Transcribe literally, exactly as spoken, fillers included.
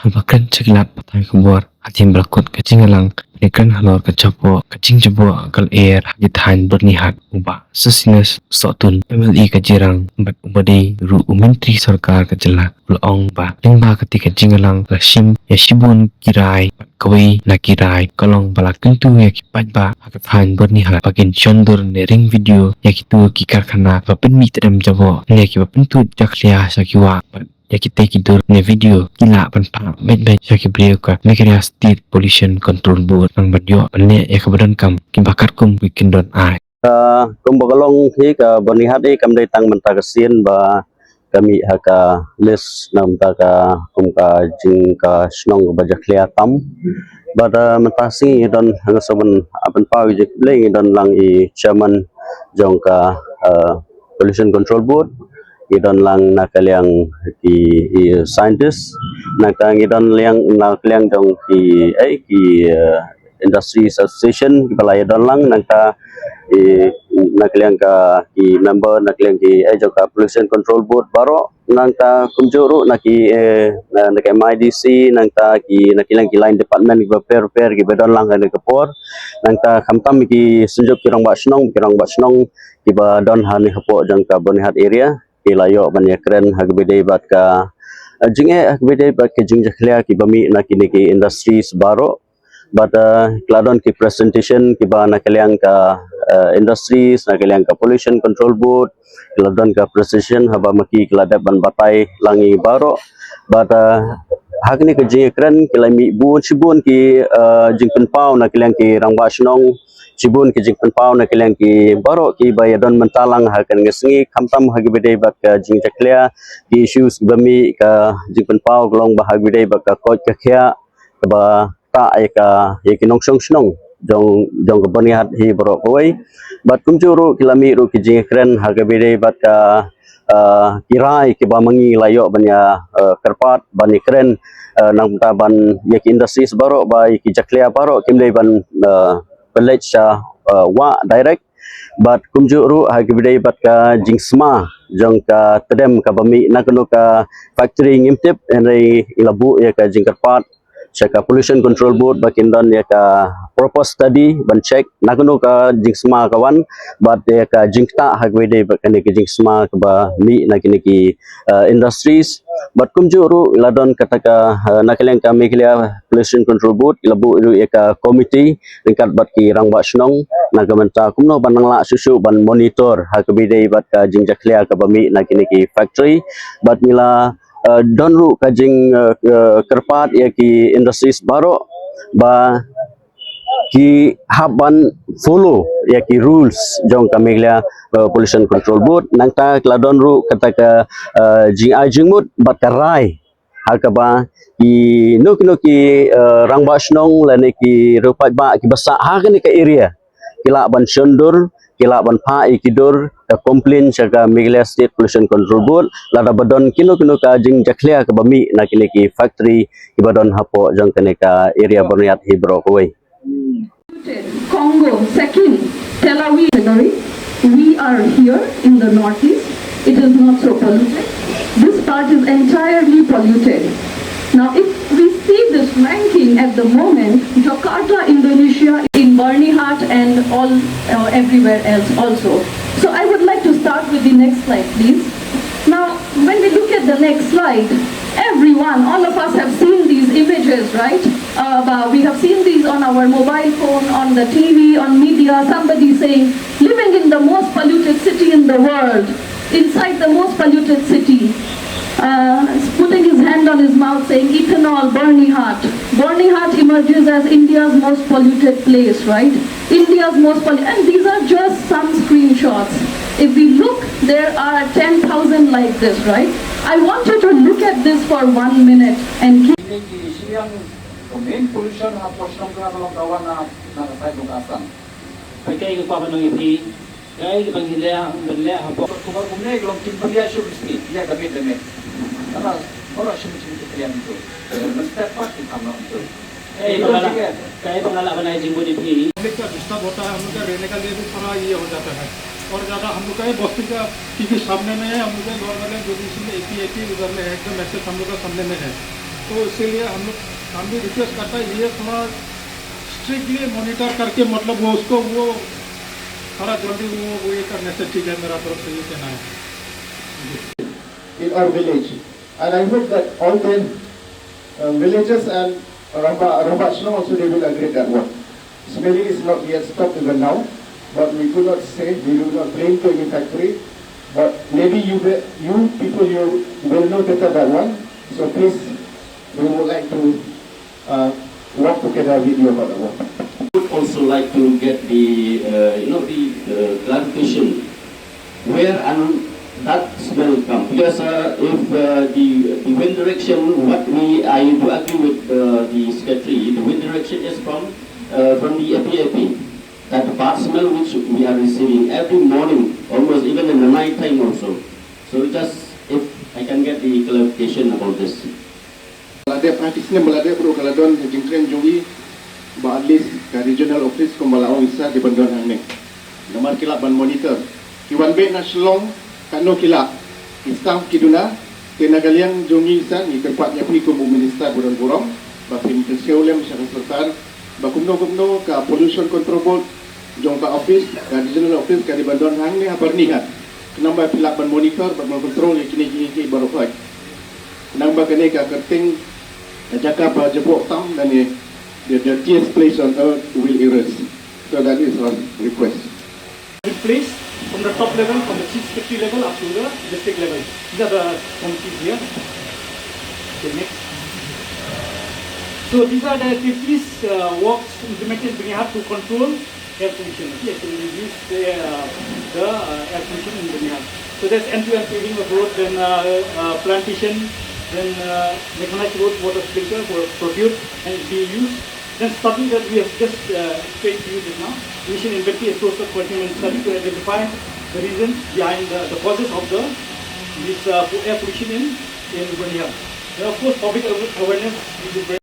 Haba kren sha ki lad pathai khubor hadien ba la kut ka jingïalang, ba la kren halor ka jaboh, ka jingjaboh ka lyer ha ki thaiñ Byrnihat, u Bah Sosthenes Sohtun, M L A ka Jirang bad uba dei ruh u Myntri Sorkar ka jylla, u la ong ba lyngba kata ka jingïalang la shim ïa shibun ki rai, bad kawei na ki rai ka long ba la kyntu ïa ki paidbah ha ka thaiñ Byrnihat ba kin shon dur ne ring video ïa kito ki karkhana ba pynmih tdem jaboh ne kiba pyntud jakhlia sha ki wah, bad ïa kita ki dur ne video ki lah ban phah beit beit sha ki briew ka Meghalaya State Pollution Control Board, nang ban ïoh ban leh ïa kaba donkam kiba katkum ki kyndon aiñ. Ka, kumba ka long hi ka Byrnihat hi kam dei tang mynta ka sien ba ka mih ha ka list na mynta ka, kum ka jing ka shnong kaba jakhlia tam. Bad mynta sngi ngi don, nga sngewbha ban pynpaw ïa ka jingkhublei, ngi don lang i chairman jong ka, eh, Pollution Control Board, ngi don lang na ka liang ki, i scientist, nangta ngi don lang na ka liang jong ki, eh, ki, eh, industry association kiba la ïa don lang, nangta i na ka liang ka ki member na ka liang ki, eh, jong ka Pollution Control Board baroh, nangta kumjuh ruh na ki, eh, na, na ka M I D C, nangta ki na ki liang ki line department kiba pher pher kiba don lang ha kane ka por, nangta khamtam ki synjuk ki rangbah shnong, ki rangbah shnong kiba don ha ne hapoh jong ka Byrnihat area, ki la ïoh ban ïakren ha kaba ïadei bad ka, eh, jingeh ha kaba ïadei bad ka jingjakhlia kiba mih na kine ki industries baroh. Bad, eh, ki la don ki presentation kiba na ka liang ka, eh, industries, na ka liang ka Pollution Control Board, ki la don ka presentation haba ma ki ki la dep ban batai lang ïa baroh. Bad, eh, ha kane ka jingïakren ki la mih bun shibun ki, eh, jingpynpaw na ka liang ki rangbah shnong, shibun ki jingpynpaw na ka liang ki baroh kiba ïa don mynta lang ha kane ka sngi, khamtam ha kaba ïadei bad ka jingjakhlia, ki issues kiba mih, ka jingpynpaw ka long ba ha kaba ïadei bad ka koit ka khiah kaba ktah ïa ka, ïa ki nongshong shnong jong, jong ka Byrnihat hi baroh kawei. Bad kumjuh ruh ki la mih ruh ki jingkren ha kaba ïadei bad ka, eh, ki rai kiba ma ngi la ïoh ban ïa, eh, kyrpad ban ïakren, eh, nangta ban ïa ki industries baroh ba ïa ki jakhlia baroh kim dei ban, eh, pynleit sha, eh, wah direct. Bad kumjuh ruh ha kaba ïadei bad ka jingsma jong ka tdem kaba mih na kano ka factory ngim tip, hynrei ngi la buh ïa ka jingkyrpad sha ka Pollution Control Board ba kin don ïa ka proper study ban check na kano ka jingsma ka wan, bad ïa ka jingktah ha kaba ïadei bad kane ka jingsma kaba mih na kine ki, eh, industries. Bad kumjuh ruh la don kata ka, eh, na ka liang ka Meghalaya Pollution Control Board la buh ruh ïa ka committee ryngkat bad ki rangbah shnong na ka bynta kumno ban nang lah shuh shuh ban monitor ha kaba ïadei bad ka jingjakhlia kaba mih na kine ki factory. Bad ngi la, eh, don ruh ka jing, eh, eh, kyrpad ïa ki industries baroh ba ki hap ban follow ïa ki rules jong ka Meghalaya, eh, Pollution Control Board, nangta ki la don ruh kata ka, eh, jingai jingmut bad ka rai ha kaba kino kino ki, eh, rangbah shnong lane ki riewpaidbah kiba sah ha kane ka area ki lah ban shon dur, ki lah ban phah ïa ki dur, ka complain sha ka Meghalaya State Pollution Control Board lada ba don kino kino ka jingjakhlia kaba mih na kine ki factory kiba don hapoh jong kane ka area Byrnihat hi baroh kawei. Congo, second, Tel Aviv category. We are here in the northeast. It is not so polluted. This part is entirely polluted. Now, if we see this ranking at the moment, Jakarta, Indonesia, in Byrnihat and all, uh, everywhere else also. So I would like to start with the next slide, please. Now, when we look at the next slide, everyone, all of us have seen these images, right? Uh, we have seen these on our mobile phone, on the T V, on media, somebody saying, "Living in the most polluted city in the world, inside the most polluted city." Uh, putting his hand on his mouth saying, "Ethanol, Byrnihat." Byrnihat emerges as India's most polluted place, right? India's most polluted, and these are just some screenshots. If we look, there are ten thousand like this, right? I want you to look at this for one minute and keep Ki, ki, ki, ki main pollution ha Pokot Siang ka long ka wan na, na ka side jong ka Assam. Phi kai ka kwah ban ong ïa phi, kai ka ban hi leh, ban leh ha pok. Kumba kumne ka long kin ban ïa shu riski, ïa ka mit da mit. Tara, ora shu mit shu mit ka ïa mit tu. Mesti pat ki tham long tu. Kai ba nga lah, kai ba nga lah ban ai jingmut ïa phi. Mit ka disturb hota hai, hum log ka rehne ka liye bhi thoda ye ho jata hai. और ज़्यादा हम लोग का ये बस्ती का, क्योंकि सामने में है, हम लोग का लोअर बरलिया जुडिशियल एपीएपी उधर में है, एकदम एसेट हम लोग का सामने में है। तो इसीलिए हम लोग, हम भी रिक्वेस्ट करता है, ये थोड़ा स्ट्रिक्टली मॉनिटर करके, मतलब, वो उसको, वो थोड़ा जल्दी वो, वो ये करने से ठीक है, मेरा तरफ से ये कहना है। In our village, and I hope that all the uh, villages and Rambah, Rambah Shnong also, they will agree that one. Smelling is not yet stopped even now, but we could not say, we do not blame to any factory, but maybe you, will- you people, you will know better that one. So please, we would like to uh, work together with you about that one. Would also like to get the, uh, you know, the uh, clarification where and that smell come, because uh, if uh, the, the wind direction, what we, I do agree with uh, the secretary, the wind direction is from uh, from the A P A P, that bad smell which we are receiving every morning, almost even in the night time also. So just if I can get the clarification about this. Ba la dep, ha ki snem ba la dep ruh ka la don ka jingkren jong i ba at least ka regional office kumba la ong i sa dei ban don hangne. Namar ki lah ban monitor. Ki wan beit na Shillong katno ki lah, ki staff ki duna. Te na ka liang jong i sa ngi kyrpad ïa phi kum u minister ba don burom ba phin kyrsiew lem sha ka sorkar ba kumno kumno ka pollution control board jong ka office, ka regional office ka dei ban don hangne ha Byrnihat. Khnang ba phi lah ban monitor bad ban control ïa kine ki, ki baroh khoit. Khnang ba kane ka kyrteng ka jaka ba jaboh tam lane the dirtiest place on earth will erase. So that is our request. Replace from the top level, from the chief secretary level up to the district level. These are the committees here. Okay, next. So these are the activities, uh, works implemented in Byrnihat to control air pollution. Okay, to reduce the, uh, the uh, air pollution in Byrnihat. So that's end-to-end paving of road, then uh, uh, plantation, then uh, mechanized road, water sprinkler for procure and it's being used. Then study that we have just uh, explained to you just now, emission inventory and source of containment study to identify the reasons behind the, the causes of the this uh, air pollution in in Byrnihat. Then of course public awareness is very